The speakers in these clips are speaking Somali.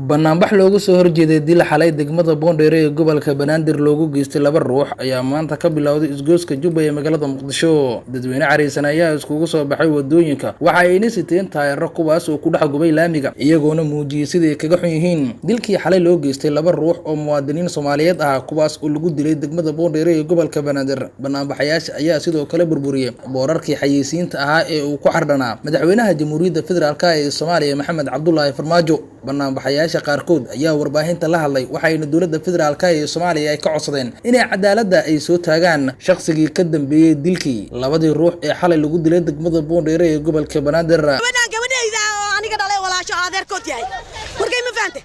Banaanbax looga soo horjeeday dil xalay degmada Boondheere ee gobolka Banaadir loogu geystay laba ruux ayaa maanta ka bilowday isgoyska Jubba ee magaalada Muqdisho. Dadweyne careysan ayaa iskugu soo baxay wadooyinka, waxa ayna siteen taayiro kuwaas oo ku dhex gubay laamiga, iyagoona muujiyey sidai ay kaga xun yihiin dilkii xalay loo geystay laba ruux oo muwaadiniin Soomaaliyeed ah, kuwaas oo lagu dilay degmada Boondheere ee gobolka Banaadir. Banaanbaxayaasha ayaa sidoo kale burburiyey boorarkii xayeysiinta ahaa ee uu ku xardhanaa madaxweynaha Jamhuuriyadda Federaalk ee Soomaaliya Maxamed Cabdulaahi Farmaajo. Banaanbaxayaasha qaarkood ayaa warbaahinta la hadlay, waxayna dowladda federaalk ee Soomaaliya ay ka codsadeen inay cadaaladda ay soo taagaan shaqsigii ka dambeeyey dilkii labadii ruux ee xalay lagu dilay degmada Boondheere ee gobolka Banaadir. Gabadhaan gabadhayda oo aniga dhalay, walaasho adeerkood yahay, warkay ma fahante?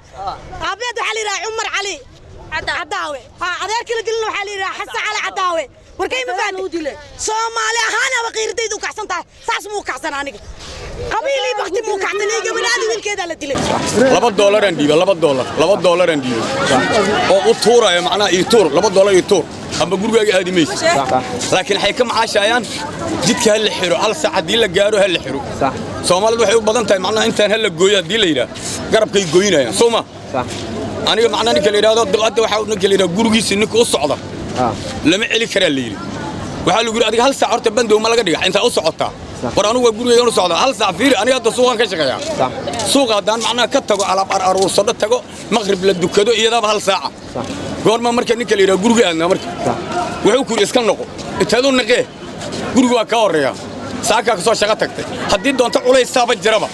Aabeed waxaa la yidhaha Cumar Cali Cadaawe, adeerkii la dilina waxaa la yidhaha Xasan Cali Cadaawe. Warkay ma fahante? Soomaali ahaanaba qiiradaydu u kacsan tahay, saas muu kacsan aniga, qabiilii bakti muu kacsan iyo gabadhaadi wiilkeedaa la dilay. $2 aan dhiiba, $2, $2 aan dhiiba oo u tuuraya, macnaha ii tuur, $2 ii tuur amba gurigaaga aadi maysa. Laakiin waxay ka macaashayaan jidka ha la xiro, hal saac haddii la gaaro ha la xiro. Soomaalidu waxay u badan tahay, macnaha intaan ha la gooyo haddii la yidhaah, garabkay goynayaan, soo ma? Aniga macnaha ninka la yidhahdo dilcadda, waxaa ninka la yidhahdo gurigiisa ninka u socda lama celi karaa la yidhi. Waxaa lagu yidhi adiga hal saac horta bandow ma laga dhiga intaa u socotaa. War anugu waa gurigaygan u socdaa hal saac. Fiiri, aniga hadda suuqan ka shaqeeyaa. Suuqa haddaan macnaha ka tago, alaab aruursado, tago, maqrib la dukado, iyadaaba hal saaca. Goorma marka ninka la yidhaha guriga aadnaa? Marka wuxuu ku yidhi iska noqo, inteeduu naqee? Guriga waa kaa horreeyaa, saakaa ka soo shaqo tagtay, haddii doonto culaysaaba jiraba,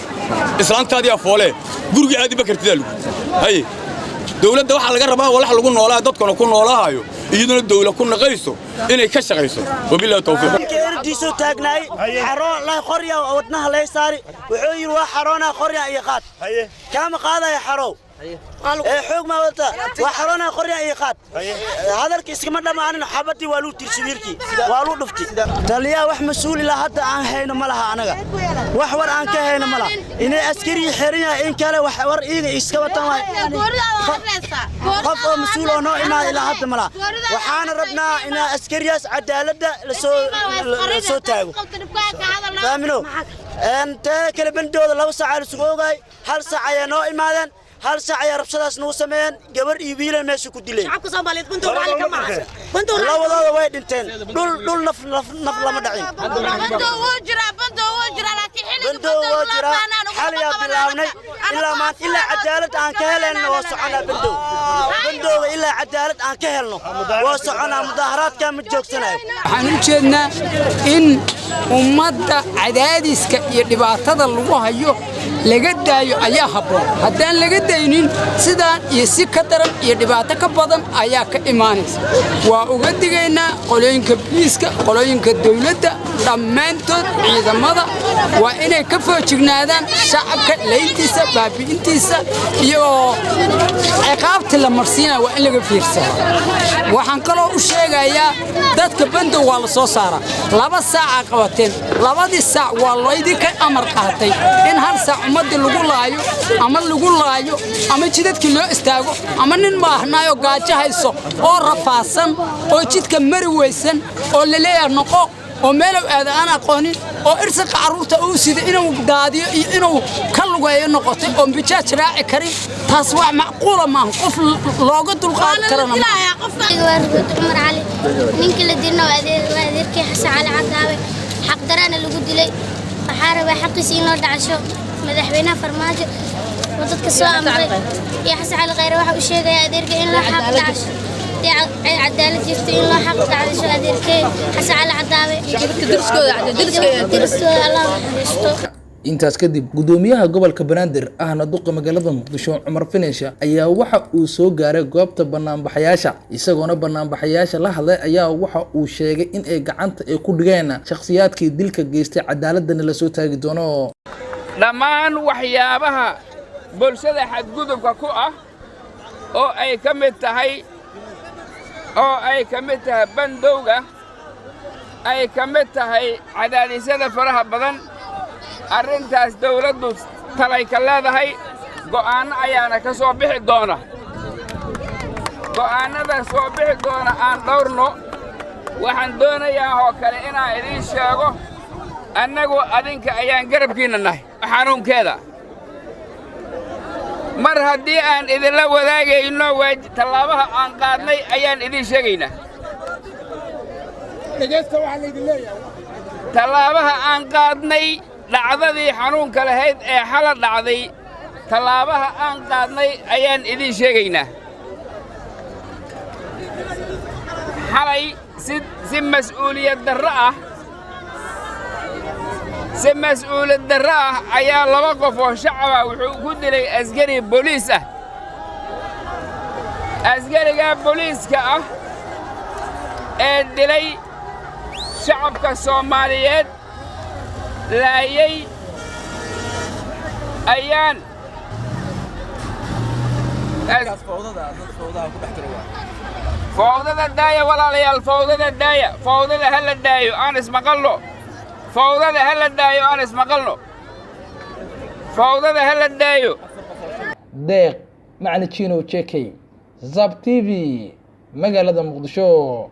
islaantaadiyaa foolee, guriga aadiba kartidaa lagu haye. Dawladda waxaa laga rabaa walax lagu noolaa, dadkuna ku noolaahayo, iyaduna dawla ku naqayso inay ka shaqayso. Wabillahi tawfiiq. Erdiisuu taagnaay, xaroon leh qorya wadnaha lay saari. Wuxuu yidhi waa xaroonaa, qorya iyo qaad kaama qaadaya, xarow ee xoog maa wadata, waa xaroonaa, qorya iyo qaad. Hadalka iskama dhammaanin, xabadii waa luu tirsi, wiilkii waa luu dhufti. Taliyaha wax mas-uul ilaa hadda aan hayno ma laha, anaga wax war aan ka hayno ma laha. Inay askarigii xiran yahay in kale wax war iiga iska watan waay. Qof oo mas-uul oo noo imaada ilaa hadda ma laha. Waxaana rabnaa inaa askariyaas cadaaladda lasoo taago, faamino. Tee kale bandooda 2 saaca lasugu ogaay, hal saac ayaa noo imaadeen, hal saac ayaa rabshadaas nagu sameeyeen. Gabar iyo wiilan meesha ku dileen, labadooda way dhinteen. Dhul dhul naf naf lama dhacin. Bandow wuu jiraa, xaliyaa bilaabnay ilaa maanta. Ilaa cadaalad aan ka helayna waa soconaa bandow. Bandowga ilaa cadaalad aan ka helno waa soconaa, mudaaharaadkaa ma joogsanayo. Waxaan u jeednaa in ummadda cadaadiska iyo dhibaatada lagu hayo laga daayo ayaa habboon. Haddaan laga daynin, sidaan iyo si ka daran iyo dhibaato ka badan ayaa ka imaanaysa. Waa uga digaynaa qolooyinka biliiska, qolooyinka dawladda, dhammaantood ciidamada waa inay ka foojignaadaan shacabka layntiisa, baabi'intiisa iyo ciqaabta la marsiinaya waa in laga fiirsado. Waxaan kaloo u sheegayaa dadka, bandow waa la soo saaraa, 2 saacaa qabateen, labadii saac waa laydinka amar qaatay. In hal saac ummaddii lagu laayo ama lagu laayo ama jidadkii loo istaago ama nin maahnaayoo gaajo hayso oo rafaadsan oo jidka mari weysan oo la leeyahay noqo oo meelow aada aan aqoonin oo irsaqa carruurta uu sida inuu daadiyo iyo inuu ka lugeeyo noqotay oon bijaaj raaci karin, taas wax macquula maaha, qof looga dulqaadi karana maaha. Waa Ruud Cumar Cali. Ninkii la dilna waa adeerkii Xasan Cali Cadaawe. Xaqdaraana lagu dilay. Waxaa rabaa xaqiisa in loo dhacasho madaxweynaha Farmaajo oo dadka soo amray iyo Xasan Cali Khayre. Waxa uu sheegayaa adeerka in loo xaq dhacasho, hadii cadaalad jirto, in loo xaq dhacasho adeerkee Xasan Cali Cadaawe, deriskooda. Allah naxariisto. Intaas kadib, gudoomiyaha gobolka Banaadir ahna duqa magaalada Muqdisho Cumar Finish ayaa waxa uu soo gaaray goobta banaanbaxayaasha, isagoona banaanbaxayaasha la hadlay ayaa waxa uu sheegay in ay gacanta ay ku dhigeen shakhsiyaadkii dilka geystay, cadaaladana lasoo taagi doono. Dhammaan waxyaabaha bulshada xadgudubka ku ah oo ay ka mid tahay bandowga, ay ka mid tahay cadaadisyada faraha badan, arrintaas dawladdu talay ka leedahay, go'aanno ayaana ka soo bixi doona. Go'aannada soo bixi doona aan dhawrno. Waxaan doonayaa oo kale inaan idiin sheego, annagu adinka ayaan garabkiinna nahay. Xanuunkeeda Mar haddii aan idinla wadaagayno tallaabaha aan qaadnay ayaan idiin sheegaynaa. Tallaabaha aan qaadnay, dhacdadii xanuunka lahayd ee xala dhacday, tallaabaha aan qaadnay ayaan idiin sheegaynaa. Xalay si mas'uuliyad darro ah, si mas'uuliyad darro ah ayaa laba qof oo shacaba wuxuu ku dilay askari booliis ah. Askarigaa booliiska ah ee dilay shacabka Soomaaliyeed laayay ayaan. Fowdada daaya, walaalayaal, fowdada daaya, fowdada ha la daayo, aan ismaqalno. Fowdada ha la daayo, aan ismaqalno. Fowdada ha la daayo. Deeq Macali Jino Jekey, Zab TV, magaalada Muqdisho.